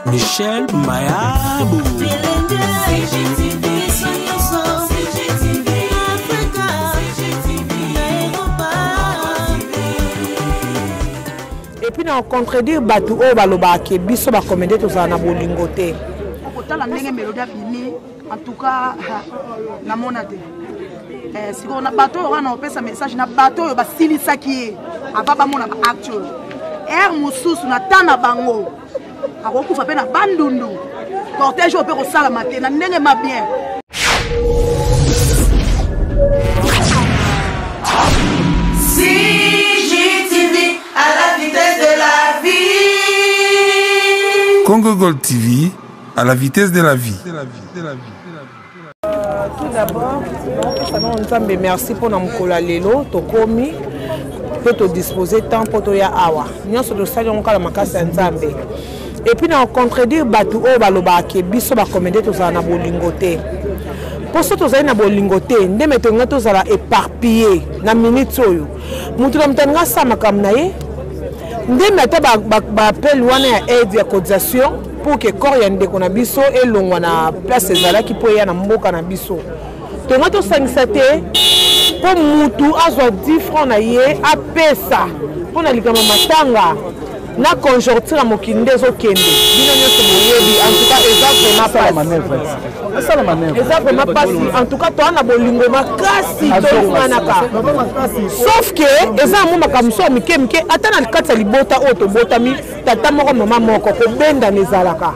Michel Mayabu. Et puis na contredire bato oyo balobaka ke biso bacomédie tozala na bolingo te. Okotala ndenge melodi abimi, en tout cas namona te. Eh, sikoyo na bato oyo wana opesa message na bato oyo basilisaki ye ava bamona baacte oyo ere mosusu na ta na bango akokufa mpe na bandundu cortège oyo mpe kosalama te na ndenge ma bien. CGTV à la vitesse de la vie. Congo Gold TV à la vitesse de la vie. Tout d'abord, napesa nano Nzambe merci mpo na mokolo ya lelo tokomi mpe todispose temps mpo toya awa. Nyonso tosali yango kaka makasi ya Nzambe. Et puis na contredire bato oyo balobaka ke biso bacomédie tozala na bolingo te. Mpo so tozali na bolingo te, nde me tolinga tozala éparpillé na minute oyo. Moto na moto alinga asala makambo na ye. Nde me ata baappel wana ya aide ya cotisation pour que corps ya ndeko na biso elongwa na place ezalaki mpo eya na mboka na biso. Tonga tosangisa te mpo mutu azwa 10 francs na ye apesa mpo na likambo matanga na conjoncture ya mokili nde ezokende. Bino nyonso boyebi, en tout cas eza vraiment pasi, eza vraiment pasi. En tout cas toa na bolingo makasi, tolinganaka, sauf que eza yango makambo mosusu ya mike mike. Ata na kati ya libota oyo tobotami tata moko mama moko, kobendana ezalaka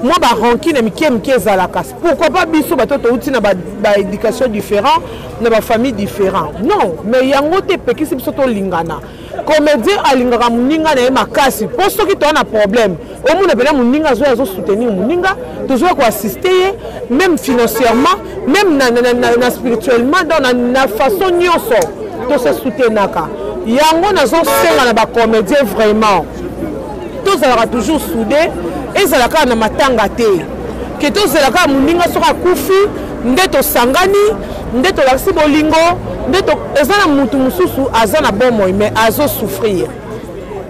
mwa barancune mike mike ezalaka. Pourquoi pas biso bato touti na baéducation différent, na bafamille différent? Non, mais yango te epekisi biso tolingana. Comédien alingaka moninga na ye makasi, mpo soki toza na problème omona mpena moninga azoya azosoutenir moninga, tozoya koassiste ye même financièrement, même na spirituellement, donc na façon nyonso tose soutenaka. Yango nazosenga na bacomédien vraiment tozalaka toujours soudé, ezalaka na matanga te ke tozelaka moninga soki akufi nde tosangani, nde tolakisi bolingo, nde eza na mutu mosusu aza na bomoi mais azosouffrir.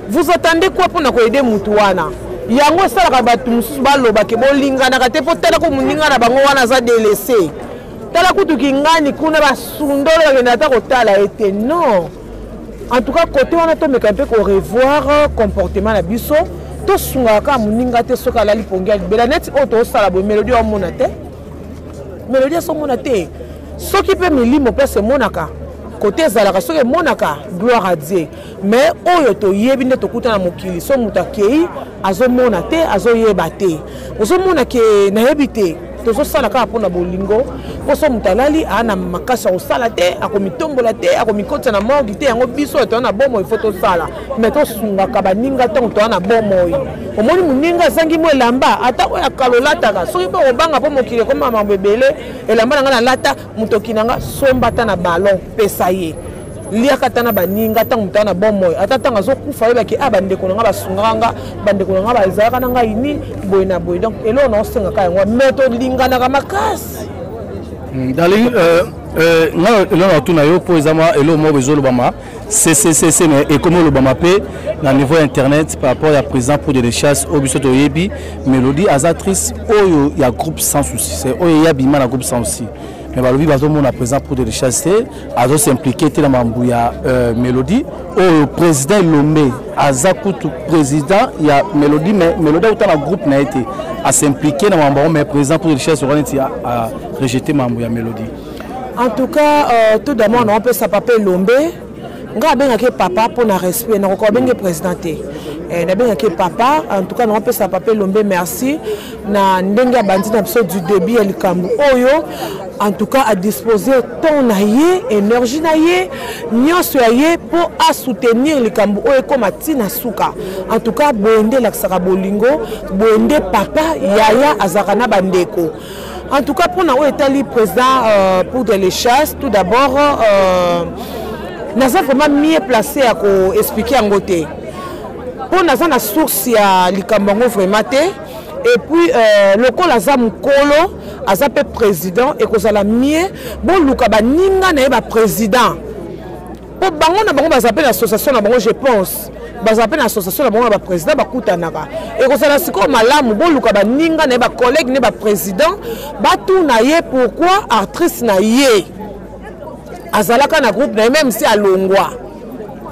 Vous attendez quoi mpona koyede mutu wana? Yango esalaka bato mosusu balobake bolinganaka te, mpo tala ko moninga na bango wana aza délaissé, tala kutu kingani kuna basundolo bakende ata kotala ye te. Non, en tout cas côté wana tomeka mpe korevoir comportement na biso. Tosungaka kaka moninga te soki alali pongi ya libela neti oyo tosala boye. Mélodie omona te, mélodie azomona te. Soki mpe milimo mpe emonaka kote ezalaka, soki emonaka, gloire à Dieu. Mais oyo toyebi nde tokuta na mokili, so moto akei azomona te, azoyeba te, ozomona ke nayebi te. Tozosala kaka mpona bolingo, mpo so moto alali aa na makasi ya kosala te, akomitombola te, akomikotisa na morgue te. Yango biso oyo toza na bomoi fo tosala, mais tosungaka baninga ntango toza na bomoi. Omoni moninga azangi mo elamba, ata oyo akalolataka, soki mpe okobanga mpo mokili ekoma mambo ebele, elamba na ngai nalata, motoki na nga somba ata na ballon, pesa ye, liaka ata na baninga ntango moto aza na bomoi. Ata ntango azokufa oyebaki a bandeko na nga basungaka nga, bandeko na nga bazalaka na ngai ni boye na boye. Donc eloko na osengaka yango, mais tolinganaka makasi. Darling, nga eloko na tuna yo mpo eza mwa eloko moko ezolobama cccc, mais ekomi olobama mpe na niveau ya internet par rapport ya président pour de chasse oyo biso toyebi Mélodie aza triste oyo ya groupe Sans Souci, c'est oyo eya bima na groupe Sans Souci, mais balobi bazomona président pour de chasse te, azos'impliquer te na mambo ya Mélodie oyo. Président Elombe aza kutu président ya Mélodie, mais Mélodie auta na groupe na ye te, as'impliquer na mambo yango, mais président pour de chasse oka neti a rejeté mambo ya Mélodie. En tout cas, tout d'abord naopesa papa Elombe, ngai abengaki papa mpo na respect, nakoka abenge président te, nabengaki papa. En tout cas naopesa papa Elombe merci na ndenge abandi na biso du début ya likambo oyo. En tout cas adispose temps na ye, énergie na ye nyonso ya ye mpo asoutenir likambo oyo ekóma ntina suka. En tout cas boye nde elakisaka bolingo, boye nde papa yaya azalaka na bandeko. En tout cas mpona oyo etali président Poudre les Chasses, tout d'abord naza vraiment mieux placé ya koexpliquer yango te, mpo naza na source ya likambo yango vraiment te. Et puis lokola aza mokolo, aza mpe président, ekozala mieux boluka baninga na ye baprésident. Mpo bango na bango baza mpe na association na bango, je pense baza mpe na association na bango na baprésident bakutanaka. Ekozala sikoyo malamu boluka baninga na ye, bacollègue ne, baprésident, batuna ye pourquoi actrice na ye azalaka na groupe na ye, même si alongwa,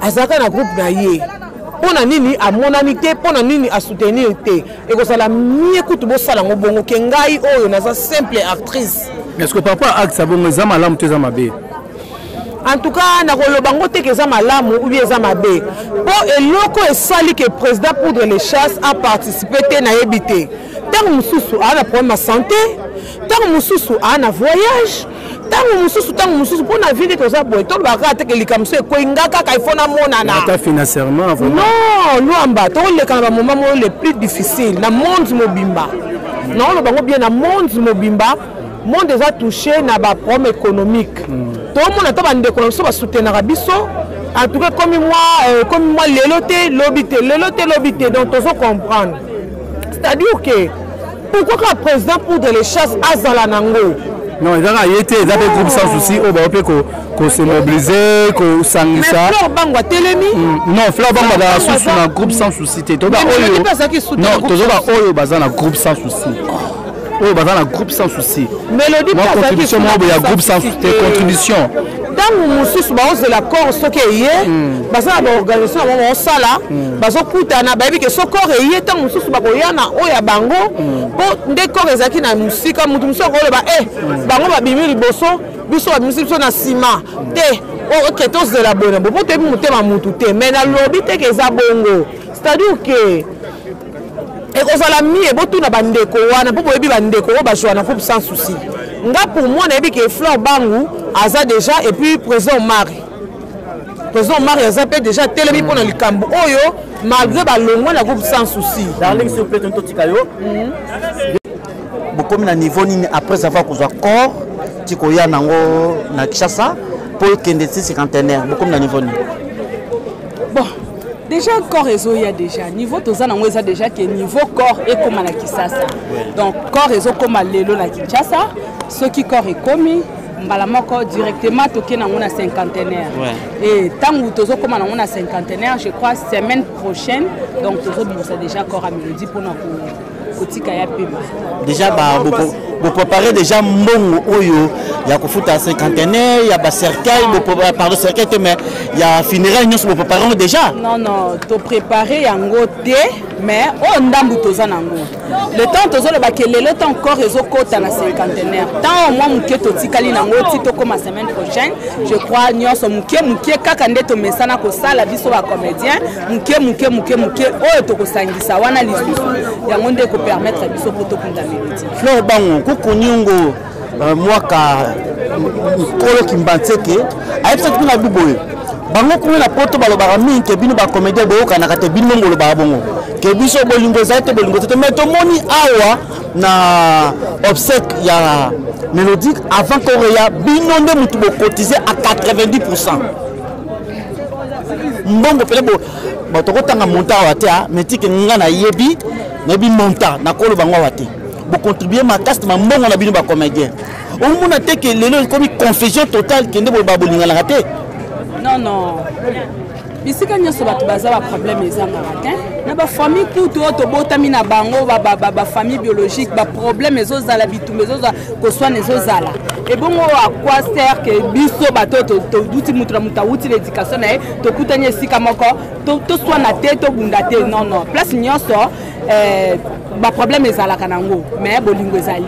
azalaka na groupe na ye, mpo na nini amonani te, mpo na nini asoutenir te. Ekozala mie kutu bosala yango bongo ke ngai oyo naza simple actrice. Est ce que par rapport à acte bongo eza malamu to eza mabe? En tout cas, nakoloba ngo te ke eza malamu ou bien eza mabe, mpo eloko esali ke président Poudre les Chasse aparticipe te, nayebi te. Ntango mosusu aa na problème ya santé, ntango mosusu aa na voyage, ntango mosusu, ntango mosusu mpo na vie nde toza boye, tolobaka kaka te ke likambo so ekwei nga kaka ifo namonana. Ata financièrement, vraiment. Non, Lwamba, tokoleka na bamoment moko le plus difficile na monde mobimba. Naoloba ngo bien, na monde mobimba, monde eza touché na baproblème économique. Tomona ata bandeko na biso basoutenaka biso, en tout cas komi mwa komi mwa lelo te, lobi te, lelo te, lobi te. Donc tozo comprendre, c'est-à-dire que pourquoi kaka président Poudre les Chasse azala nango? Non, ezaka ye te, eza mpe groupe Sans Souci oyo bao mpe kose mobiliser, kosangisa. Mais Fleur Bango atelemi. Non, Fleur Bango azala susu na groupe Sans Souci te. Toza oyo, non, tozoba oyo baza na groupe Sans Souci, oyo baza na groupe Sans Souci. Mélodie. Mwa contribution moko boye ya groupe Sans Souci te, contribution. Ntango mosusu baozela corps soki eye, baza na baorganisation na bango baosala, bazokutana, bayebi ke so corps eye, ntango mosusu bakoya na oyo ya bango. Mpo nde corps ezalaki na mosika, motu mosusu akoloba e bango babimi liboso, biso babimisi biso na nsima te. Ok, tozela boye na boye, mpo toyebi motema mutu te. Mais nalobi te ke eza bongo, c'est-à-dire ke ekozala mie botuna bandeko wana, mpo boyebi bandeko oyo bazwa na groupe Sans Souci. Nga pour moi nayebi ke Fleur Bangu aza déjà, et puis président Omari, président Omari aza mpe déjà atelemi mpona likambo oyo, malgré balongwa na groupe Sans Souci. Darling, s'il vous plaît, totika yo. Bokomi na niveau nini après avoir kozwa corps ti koya nango na Kinshasa mpo ekende ti cinquantenaire? Bokomi na niveau nini? Bon, déjà corps ezoya déjà, niveau toza nango eza déjà ke niveau corps ekóma na Kisasa. Donc corps ezokóma lelo na Kinshasa. Soki corps ekómi, mbala moko directement toke nango na cinquantenaire. Et ntango tozokóma nango na cinquantenaire, je crois semaine prochaine, donc tozobimisa déjà corps ya Mélodie mpona kotika ya pema. Déjà bopréparé déjà mbongo oyo ya kofuta cinquantenaire, ya bacercueil, pardon, cercueil te, mais ya funéraille nyonso, bopréparé yango déjà? Non, topréparé yango te, mais oyo ndambu toza nango. Le temps tozoloba ke lelo temps corps ezokɔta na cinquantenaire, temps mwa moke totikali nango ti tokóma semaine prochaine, je crois nyonso moke moke kaka nde tomesana kosala biso bacomédien, moke moke moke moke oyo tokosangisa wana lisusu, yango nde ekopermettre biso mpo tokunda Mélodie. Fleur Bango, kuku nyongo mwaka nkolo Kimbanseke ayebisaki bino abi boye: bango kuna na Poto balobaka mingi ke bino bacomédien boyokanaka te. Bino bongo olobaka bongo ke biso bolingo ezali te, bolingo te. Mais tomoni awa na obsèque ya Mélodie, avant koreya, bino nde motu bokotize à 90. Mbongo pele bo tokotanga montant awa te, mais tike nga nayebi, nayebi montant, nakoloba ngo awa te. Bocontribue makasi na mbongo na bino bacomédien. Omona te ke lelo ekomi confusion totale, kende boloba bolinganaka te? Non, bisika nyonso bato baza, baproblème ezangaka te. Na bafamille kutu oyo tobotami na bango, bafamille biologique, baproblème ezozala, bitumba ezozala, koswana ezozala. Ebongo à quoi sert ke biso bato toduti, mutu na mutu awuti na éducation na ye, tokutani esika moko, toswana te, tobunda te? Non, place nyonso baproblème ezalaka nango, mais bolingo ezali.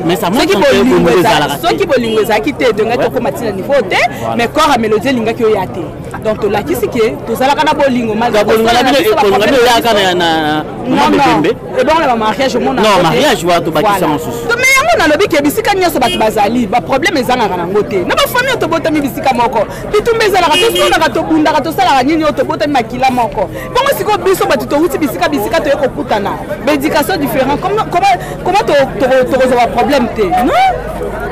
Soki bolingo ezalaki te, tongai tokóma ntina niveau te, mais corps ya Mélodie elingaki oya te. Donc tolakisi ke tozalaka na bolingo. Ebongo na bamariage omona? Mariage wana tobakisa mosusu. Mais yango nalobi ke bisika nyonso bato bazali, baproblème ezangaka nango te. Na bafamille oyo tobotami bisika moko, bitumba ezalaka, tosonaka, tobundaka, tosalaka nini, oyo tobotami makila moko. Bongo sikoyo biso bato towuti bisika bisika, toye kokutana, baéducation différent, comment tokozwa baproblème te? Non.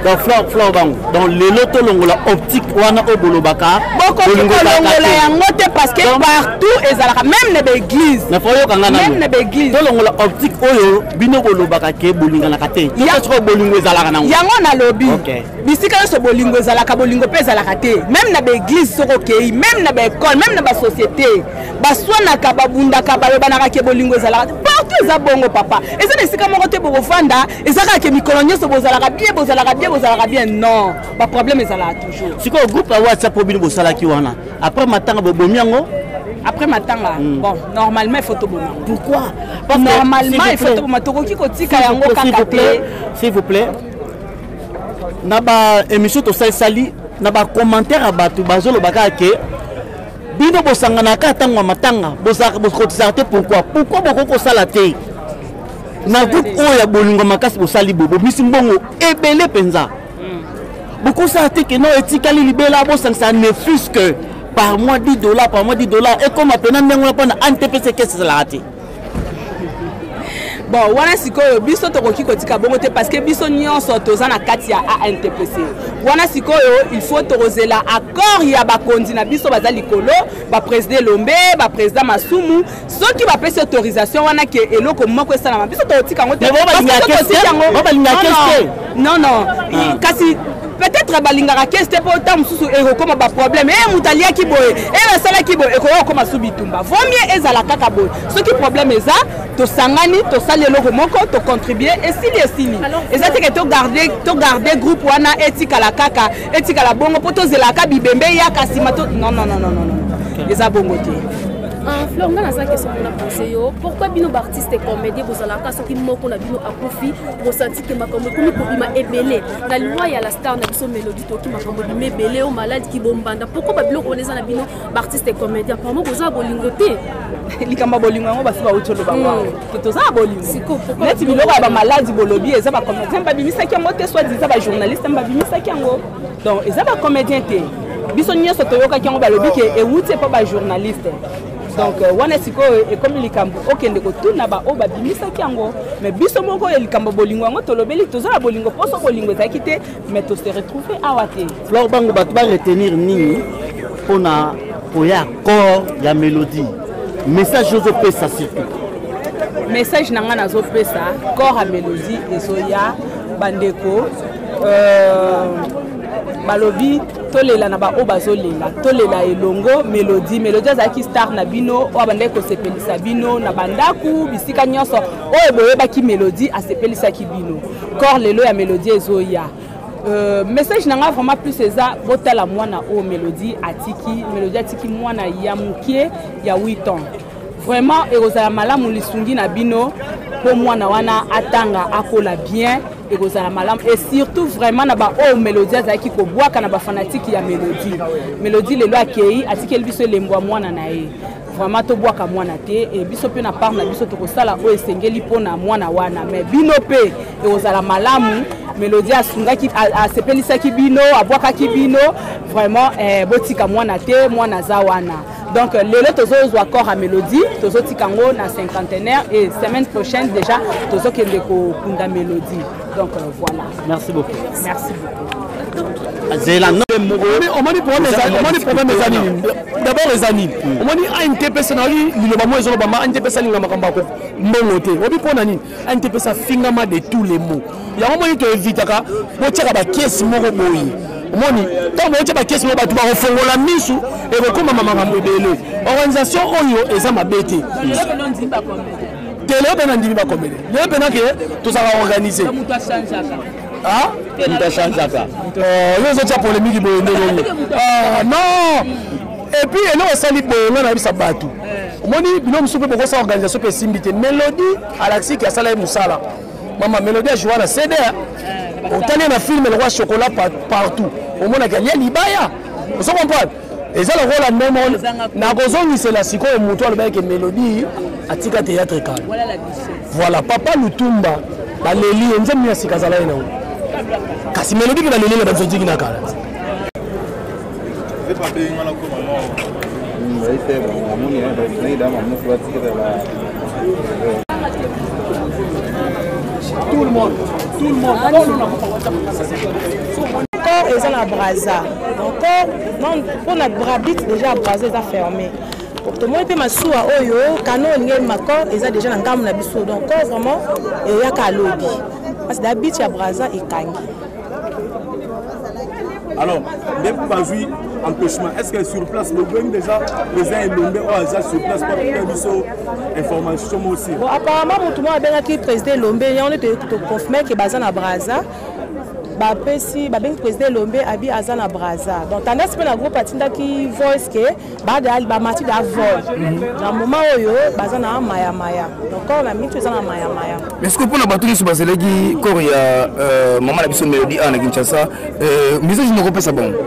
Donc fleur fleur bango donc lelo tolongola optique wana oyo bolobaka. Bokoki kolongola yango te parce que partout ezalaka, même na baéglise. Mais faut yoka nga nanu. Même na baéglise. Tolongola optique oyo bino bolobaka ke bolinganaka te. Sikoyo bolingo ezalaka nango. Yango nalobi. Bisika nyonso bolingo ezalaka, bolingo mpe ezalaka te. Même na baéglise soki okei, même na baécole, même na basociété, baswanaka, babundaka, balobanaka ke bolingo ezalaka te. Partout eza bongo papa. Eza na esika moko te bokofanda eza kaka ke mikolo nyonso bozalaka bien, bozalaka bien, bozalaka bien. Non, baproblème ezalaka toujours. Sikoyo groupe ya WhatsApp oyo bino bosalaki wana après matanga, bobomi yango? Après matanga, bon, normalement il faut toboma. Pourquoi? Parce que, normalement il faut toboma, tokoki kotika yango kaka te. S'il vous plaît, na baémission tosalisali, na bacommentaire ya bato bazoloba kaka ke bino bosanganaka ntango ya matanga, bokotisaka te. Pourquoi bokoki kosala te na groupe oyo ya bolingo makasi bosali boye, bomisi mbongo ebele mpenza, bokosala te ke no etikali libela, bosangisa ne fût que par mois 10 dollars, par mois 10 dollars, ekóma mpena ndenge wana mpona ANTPC kese ezalaka te? Bon, wana sikoyo biso tokoki kotika bongo te parce que biso nyonso toza na kati ya ANTPC wana. Sikoyo il faut tokozela accord ya bakonzi na biso baza likolo, baprésident Elombe, baprésident Masumu. Soki bapesi autorisation wana ke eloko moko esalama, biso tokotika yango te. Non, non, kasi peut-être balingaka kese te mpo ntango mosusu ekokóma baproblème e moto aliaki boye, e basalaki boye, ekoka kokóma su bitumba. Vaut mieux ezala kaka boye. Soki problème eza, tosangani, tosali eloko moko, tocontribue, esili, esili. Eza teke togarde groupe wana etikala kaka, etikala bongo mpo tozelaka bibembe eyaka nsima. Non, non, non, non, non, eza bongo te. Fleur, nga naza question mpona pose yo: pourquoi bino baartiste comédien bozalaka, soki moko na bino akufi, bosanti ke makambo ekomi kobima ebele? Na liwa ya la star na biso Mélodie, toki makambo ebima ebele, o maladi kibombanda. Pourquoi babiloko wana eza na bino baartiste comédien? Apparemment boza bolingo te. Likambo ya bolingo yango, basi bauti oloba ngo ke toza na bolingo. Neti biloko ya bamaladi bolobi, eza bacomédien babimisaki yango te, soit eza bajournaliste babimisaki yango. Donc eza bacomédien te. Biso nyonso toyokaki yango, balobi ke ewuti epa bajournaliste. Donc wana sikoyo ekomi likambo okende kotuna baoyo babimisaki yango. Mais biso moko oyo likambo bolingo yango tolobeli, toza na bolingo mposo bolingo ezalaki te, mais tose retrouve awa te. Flore bango, bato baretenir nini mpona koya corps ya Mélodie? Message ozopesa surtout? Message na ngai nazopesa, corps ya Mélodie ezoya, bandeko. Balobi tolela na baoyo bazolela, tolela elongo Mélodie. Mélodie azalaki star na bino oyo abandaki kosepelisa bino na bandako, bisika nyonso oyo boyebaki Mélodie asepelisaki bino. Corps lelo ya Mélodie ezoya. Message na ngai vraiment plus eza botala mwana oyo Mélodie atiki. Mélodie atiki mwana ya mokie ya 8 ans. Vraiment ekozala malamu lisungi na bino mpo mwana wana atanga, akola bien, ekozala malamu. Et surtout vraiment na baoyo Mélodie azalaki kobwaka, na bafanatike ya Mélodie. Mélodie lelo akei, atikeli biso elembo ya mwana na ye. Vraiment tobwaka mwana te. E biso mpe na part na biso tokosala oyo esengeli mpona mwana wana. Mais bino mpe ekozala malamu. Mélodie asungaki, asepelisaki bino, abwakaki bino. Vraiment botika mwana te, mwana aza wana. Donc lelo tozozwa corps ya Mélodie, tozotika yango na cinquantenaire et semaine prochaine déjà tozokende kokunda Mélodie. Donc voilà. Merci beaucoup. Merci beaucoup. Zela. Omoni problème eza nini? D'abord eza nini? Omoni ANTPC, nayoki liloba mo ezolobama, ANTPC alinga makambo ya mbongo te. Obi mpo na nini ANTPC afingama de tous les mots? Yango omoni toevitaka botiaka bakesi moko boye. Omoni ntango botia bakesi moko, bato bakofongola misu, ekokomama makambo ebele. Organisation oyo eza mabe te. Te, lelo mpe na ndimi bakomele, lelo mpe nake tozalaka organise. Moto achangeaka. Yo ozotia polémique boye ndenge? Non. Et puis eloko esali boye, nga nayebisa bato, omoni bino mosusu mpe bokosala organisation mpe esimbi te. Mélodie alakisiki asala ye mosala. Mama Mélodie ajoua na CD, otali na film lokola chocolat partout, omonaki alia libaya. Ozo comprendre? Eza lokola ndemo nakozongisela sikoyo moto alobaki ke Mélodie atika théâtre kala. Voilà, papa Lutumba baleli ye, nzembo ya sika azala ye nango, kasi Mélodie mpe baleli na banzotiki na kala. Tout le monde, tout le monde. Corps eza na Brazza. Donc corps mpona Brabit déjà Brazza eza fermé. Tomoni mpe masuwa oyo kano olingi ebima, corps eza déjà na ngambo na biso. Donc corps vraiment eyaka alobi parce que da beach ya Brazza ekangi. Alors nde bazwi empêchement, est ce que sur place bobengi déjà président Elombe oyo aza sur place po apesa biso information mosi? Bon, apparemment motu moko abengaki président Elombe, yango nde toconfirme ke baza na Braza. Bapesi, babengi président Elombe, abi aza na Braza. Donc tendance mpe na groupe atindaki voice ke bamati da vol na moment oyo baza na mayamaya. Donc corps na mitu eza na mayamaya. Mais ce que mpona bato nyonso bazelaki corps ya mama na biso Mélodie awa na Kinshasa, message moko opesa bango,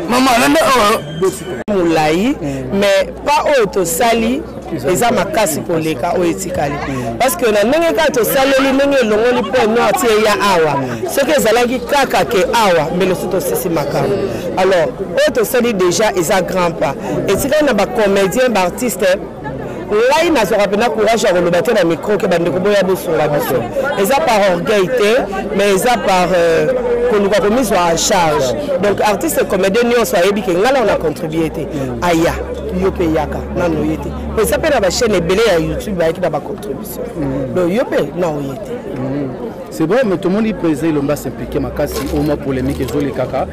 mama landa awa? Molai, mais pas oyo tosali eza makasi koleka oyo etikali, parce que na ndenge kaka tosaleli, ndenge elongoli mpo noir ti eya awa, soki ezalaki kaka ke awa, mbele so tosisi makambo. Alors oyo tosali déjà eza grand pas. Etikali na bacomédien, baartiste. Ngai nazwaka mpena courage ya koloba te na micro ke bandeko boya bosunga biso. Eza par orgueil te, mais eza par koluka komizwa en charge. Donc artiste comédien nyonso ayebi ke ngai na contribue te, aya, yo mpe yaka nano ye te, po eza mpe na bachaîne ebele ya YouTube bayaki na bacontribution. Donc yo mpe na oye te. C'est vrai, mais tomoni président Elombe s'impliqué makasi au mwa polémique ezolekaka.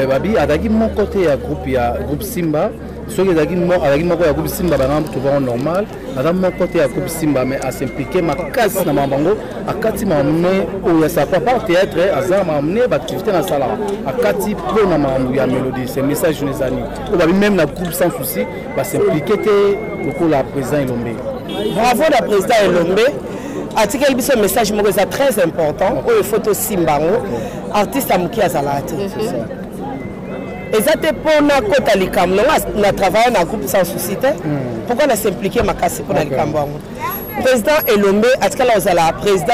Babi azalaki moko te ya groupe, ya groupe Simba. Soki ezalaki, azalaki moko ya groupe Simba, banga tovango normal. Aza moko te ya groupe Simba, mais as'impliqué makasi na makambo yango. Akati makambo ne oyo asala par théâtre, aza makambo ne baactivité nasalaka, akati mpo na makambo ya Mélodie. C'est message no ezali oyo babi même na groupe Sans Souci bas'impliqué te lokola président Elombe. Bravo na président Elombe, atikeli biso message moko eza très important oyo faut tosimba yango. Artiste ya moke azalaka te, eza te mpona kota likambo nango. Na travaille na groupe Sans Souci te, pourquoi na s'impliquer makasi mpona likambo yango? Président Elombe atikala kozala président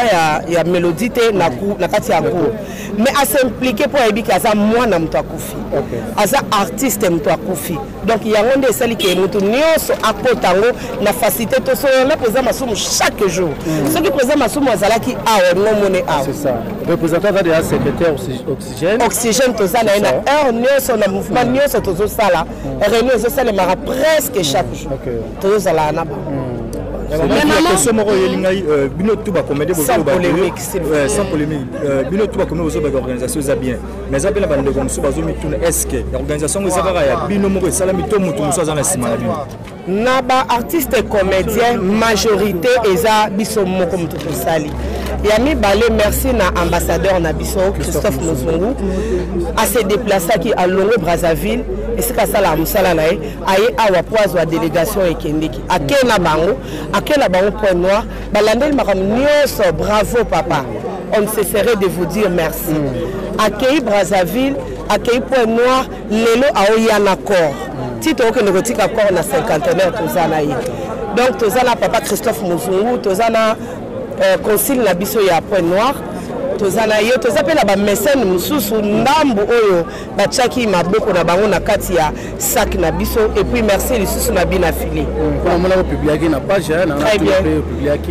ya Mélodie te na kati ya groupe, mais as'impliqué mpo ayebi ke aza mwana moto akufi, aza artiste moto akufi. Donc yango nde esali ke moto nyonso akota yango na facilité. Tosolola na président Masumu chaque jour. Soki président Masumu azalaki awa, olingo omone awa. C'est ça, représentant aza déjà secrétaire Oxygène. Oxygène, toza na ye na heure nyonso, na mouvement nyonso tozosala, réunion ezosalemaka presque chaque jour, tozozalaka na bango. Question moko oyeli ngai: bino tu bacomédien, sans polémique. Sans polémique, bino tu bacomédien bozobaka organisation eza bien, mais eza mpe na bandeko mosusu bazomituna: est ce que organisation yango eza kaka ya bino moko esalami to motu mosusu aza na nsima na bino? Na baartiste comédien, majorité eza biso moko moto tosali. Ya mibale, merci na ambassadeur na biso Christophe Mozungu, ase déplaçaki, alongwe Brazzaville esika asalaka mosala na ye, aye awa po azwa délégation ekendeki, ake na bango, ake na bango Point Noir, balandeli makambo nyonso. Bravo papa, on ne cesserait de vous dire merci. Akei Brazzaville, akei Point Noir, lelo aoya na corps ti tokokende kotika corps na cinquantenaire. Toza na ye. Donc toza na papa Christophe Mozungu, toza na concile na biso ya Point Noir, toza na ye, toza mpe na bamécène mosusu ndambu oyo batiaki maboko na bango na kati ya sac na biso. Et puis merci lisusu na bina fili. Mpona opubliaki na page. Très bien,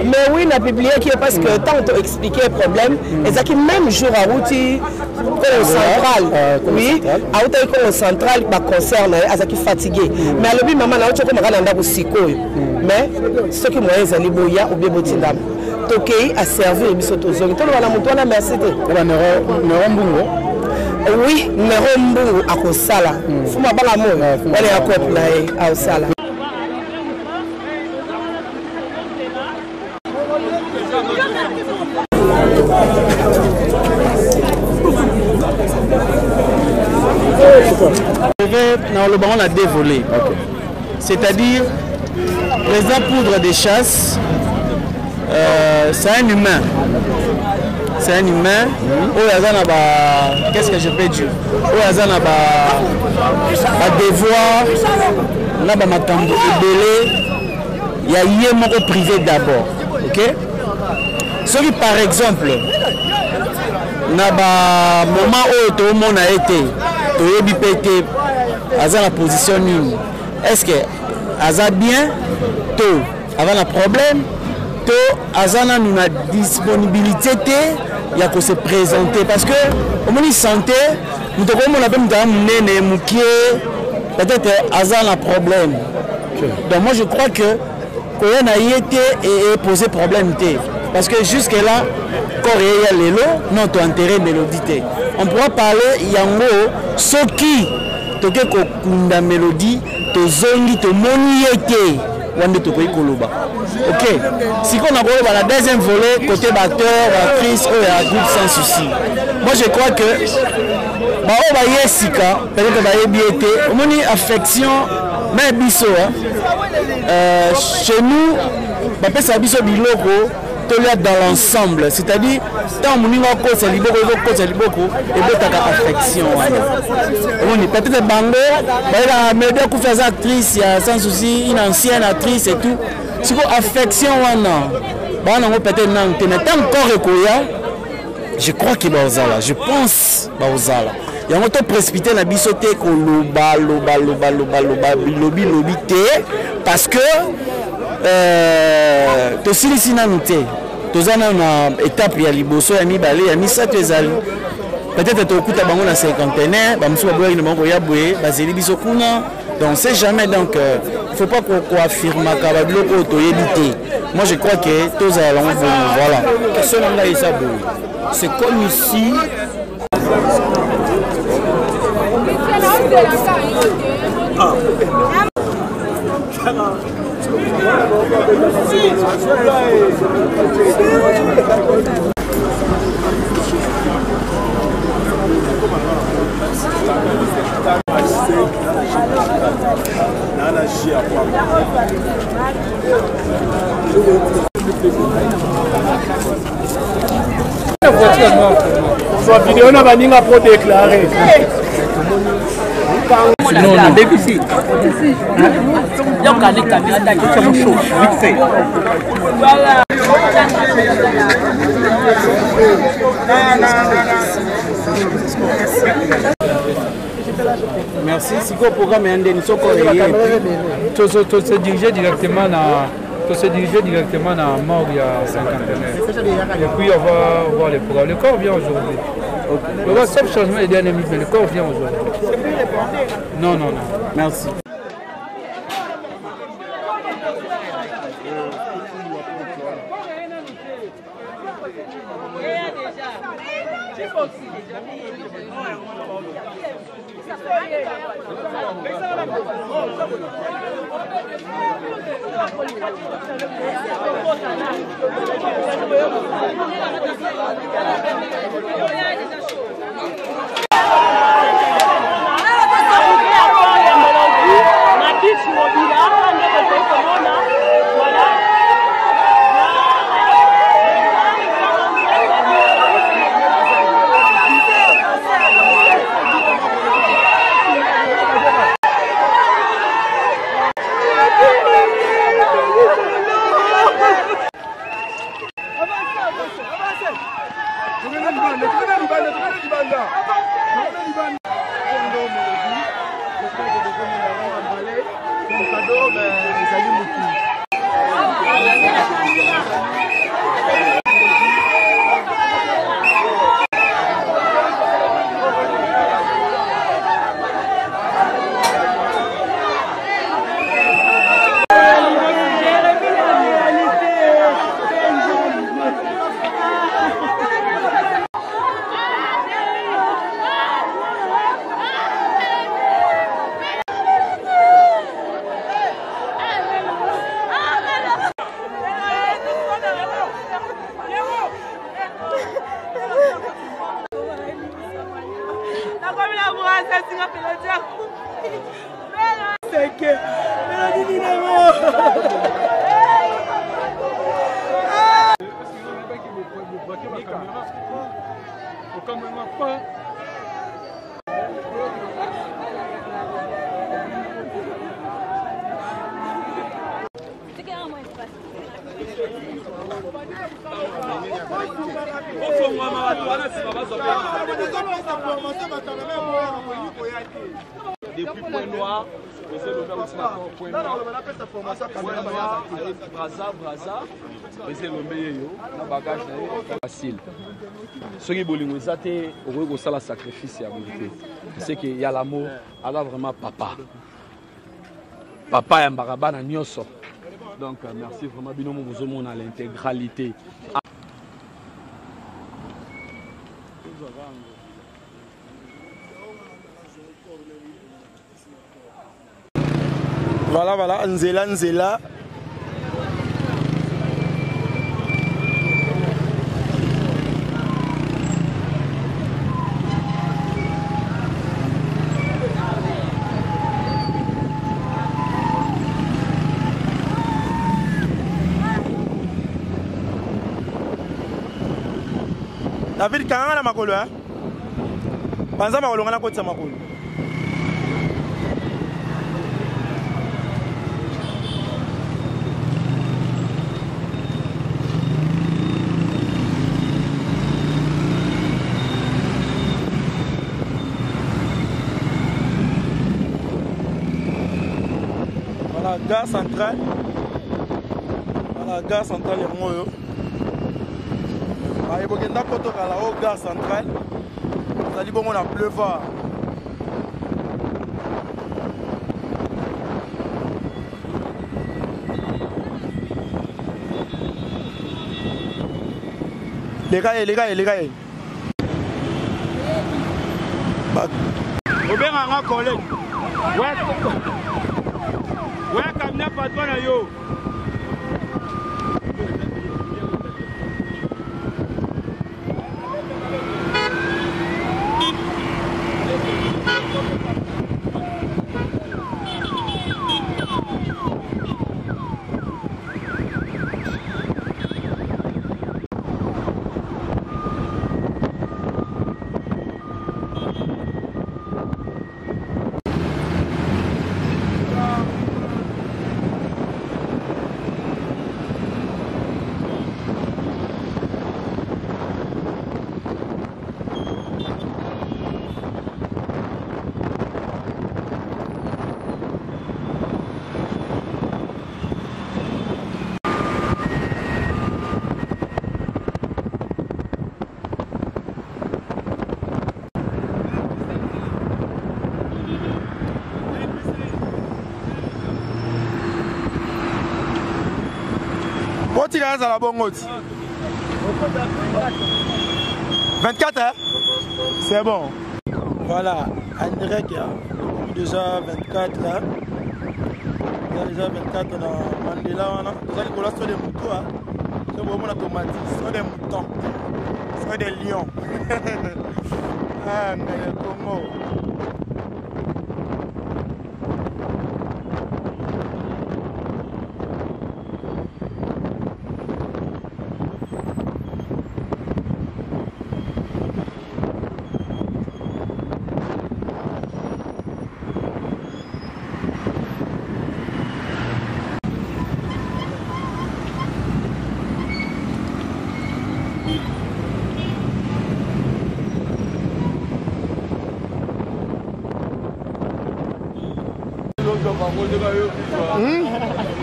mais oui, napubliaki parce que ntango toexpliquer problème ezalaki même jour awuti Congo Central. Oui, awutaki Congo Central, baconcert na ye, azalaki fatigué, mais alobi: mama, nauti okomaka na ndako sikoyo, mais soki moyen ezali, boya obie botindama. Tokei, aservir biso, tozongi. Toloba na motu wana merci te? Nero Mbungo. Oui, Nero Mbungu akosala fuma banga moyo wana ya cope na ye aosala. Je vais naloba ngo na deux volets, c'est-à-dire président Poudre de Chasse, c'est un humain, c'est un humain oyo aza na ba, qu'est-ce que je peux dire, oyo aza na ba badevoir na bamakambo ebele ya ye moko privé d'abord. Ok, soki par exemple na bamoment oyo toomona ye te, toyebi mpe te aza na position nini, est ce que aza bien to aza na problème. To aza nanu na disponibilité te ya ko se présenter parce que omoni santé moto akomona mpe moto aza monene mokie peut-être aza na problème. Donc moi je crois que koya na ye te epose problème te parce que jusque là corps ye ya lelo non to enterré Mélodie te. On pourra parler yango soki toke kokunda Mélodie, tozongi tomoni ye te, wana nde tokoki koloba. Ok, sikoyo nakoloba na deuxième volet côté baacteur baactrice oyo ya groupe Sans Souci. Moi je crois que baoyo baye sika peut-être bayebi ye te, omoni affection me biso chez nous bapesaka biso biloko tolia dans l'ensemble, c'est-à-dire ntango moninga akotisa liboko, ekokotisa liboko ebotaka affection wana. Omoni peut-être bango bayebaka Mélodie akufi aza actrice ya Sans Souci, une ancienne actrice et tout. Sikoyo affection wana baa nango peut-être nanu te, mais ntango corps ekoya, je crois que baozala, je pense baozala yango. To précipité na biso te koloba loba loba loba loba lobi lobi te, parce que tosilisi nanu te, toza nanu na étape ya liboso, ya mibale, ya misato ezali. Peut-être tokuta bango na cinquantenaire, bamosusu baboyaki na bango koya boye, bazeli biso kuna. Donc on sait jamais. Donc il faut pas koaffirmaka babiloko oyo toyebi te. Moi je crois que tozala yango bongo, voilà. Question na ngai eza boye, c'est comme ici. Zwa video na baninga po déclarer. Non, non, BBC. Donc, allez, caméra, t'as chaud, vite fait. Voilà. Merci. Sikoyo programme ya ndeni soko eye? To se diriger directement na to se diriger directement na morgue ya cinquantenaire et puis on va voir les programmes. Le corps vient aujourd'hui. Okay. Le sauf changement de dernière minute, mais le corps vient aujourd'hui. Non, non, non. Merci. Depuis Point Noir. Président Elombe auti na Point Noir. Point Noir aye Brazza Brazza. Président Elombe yeyo na bagage na ye facile. Soki bolingo eza te okoki kosala sacrifice ya boye te. C'est que ya l'amour aza vraiment papa. Papa yambaka bana nyonso. Donc euh, merci vraiment bino mo bozomona l'intégralité. Voilà, voilà, nzela, nzela. David kanganga na makolo hein? Panza makolo nga nakotisa makolo. Voilà, gare centrale. Voilà, gare centrale yango oyo. Baye bokenda poto kala o gare centrale. Ezali bongo na boulevard. Leka ye, leka ye, leka ye. Obenga nga collègue. Ouais, kamina patron na yo. Botika azala bongo ti. 24 hein? C'est bon. Voilà, en direct, déjà 24 hein? Eza déjà 24 na Mandela wana. Toza likolo so de mouton hein? So bomona tomati, so de mouton. So de lion. ah, mais Congo.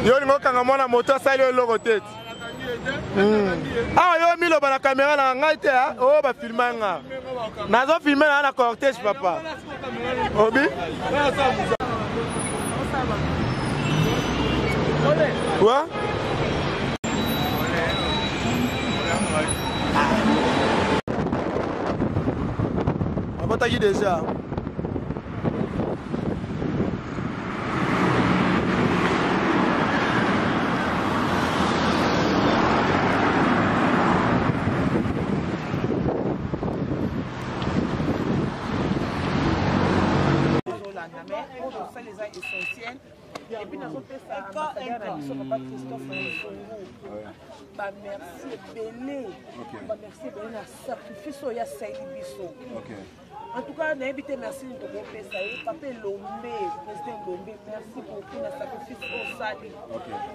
Yo olingi okanga mwana moto asali yo eloko te ti awa yo miloba na kamera na ngai te oyo bafilma nga nazofilme na na cortège papa obi wa abotaki deja. Eza essentiel et puis nazopesa ambassadeur na biso papa Christophe Nsongo bamerci ebele, bamerci ebele na sacrifice oyo asaleli biso. En tout cas, nayebi te merci nini tokopesa ye papa Elombe, président Elombe, merci beaucoup na sacrifice osali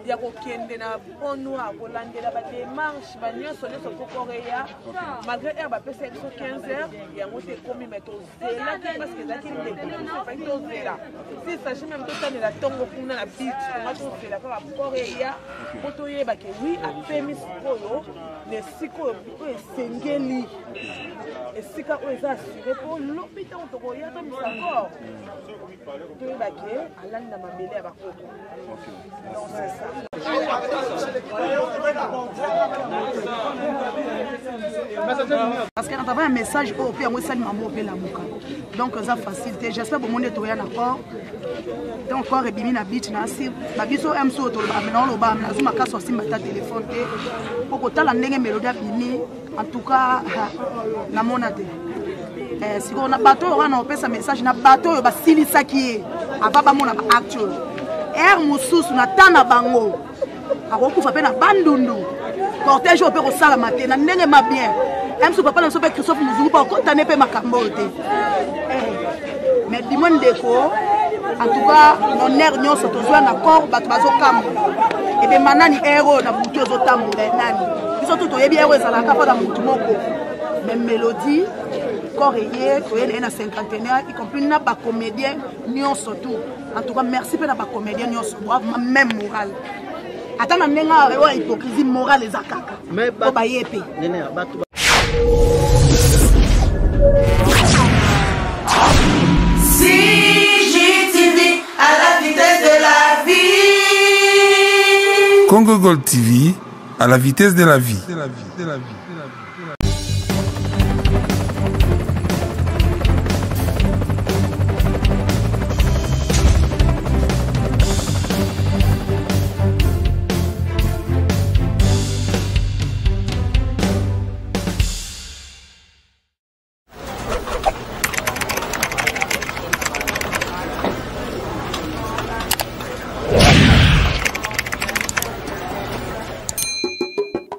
ya kokende na pont noir kolandela badémarche banyonso nyonso mpo koreya malgré heure bapesa biso 15 heures yango te ekomi mai tozelaki parce que ezalaki ndeko na biso efaki tozela s'il s'agit même totanela ntongo kuna na beach konga tozela kaka koreya mpo toyeba ke wi apemi sikoyo na esika oyo esengeli esika oyo eza assure mpo lobi ntango tokoya tomisa corps toyeba ke alali na mabele ya bakoko. Donc c'est ça. Parce que na travers ya message oyo mpe yango esali mamo mpe lamuka, donc eza facile te. J'espère bomoni toya na corps, donc corps ebimi na beach na asi babiso mc oyo toloba na oloba nazwi makasi osimba ata telefone te mpo kotala ndenge melodi abimi. En tout cas, namona te. Sikoyo na bato oyo wana opesa message na bato oyo basilisaki ye ava bamona baacte oyo ere mosusu na ta na bango akokufa mpe na bandundu cortège oyo mpe kosalama te na ndenge ma bien mso papa na biso mpe Christophe Mozungu mpe akotane mpe makambo oyo te. Mais dimo ndeko, en tout cas nonere nyonso tozwa na corps, bato bazokambola ebema nani ere oyo na butu ezotambola nani, biso tu toyebi ere oyo ezalaka mpo na motu moko. Mais Mélodie corps eye toye na ye na cinquantenaire, y compris na bacomédien nyonso tout. En tout cas merci mpe na bacomédien nyonso, bravo, même morale ata na ndenge oyo ya hypocrisie morale eza kaka po baye mpe. CGTV à la vitesse de la vie. Congo Gold TV à la vitesse de la vie.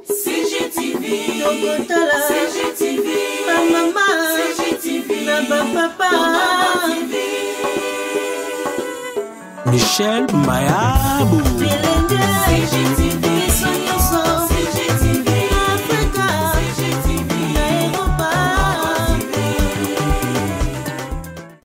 CGTV, CGTV, bamama, CGTV, na bapapa, Michel Mayabou.